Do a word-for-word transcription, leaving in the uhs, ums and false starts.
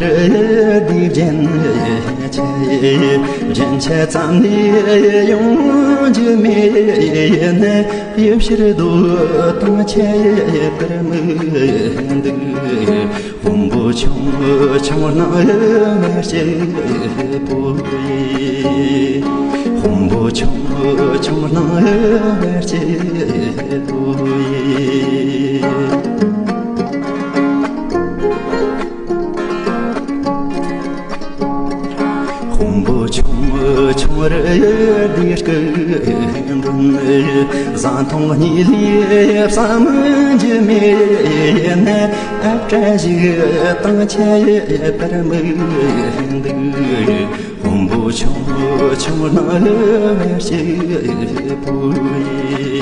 རི་དེ་རྒྱན་ཆ་རྒྱན་ཆ་ཙམ་ལས་ཡོང་རྒྱུ་མེད་ན། ཡུལ་ཕྱིར་སྡོད་དང་ཁྱད་པར་མི་འདུག་དཔོན་པོ་ཆུང་ཆུང་སྣང་བའི་སྐྱིད་པོ་ཡིན། དཔོན་པོ་ཆུང་ཆུང་སྣང་བའི་སྐྱིད་པོ་ཡིན། དཔོན་པོ་ཆུང་ཆུང་རི་དེའི་སྐུ་མདུན། བཟའ་འཐུང་གཉིས་ལས་བསམ་རྒྱུ་མེད་ན། ཨ་བྲ་ཞིག་དང་ཁྱད་པར་མི་འདུག་དཔོན་པོ་ཆུང་ཆུང་སྣང་བའི་སྐྱིད་པོ་ཡིན།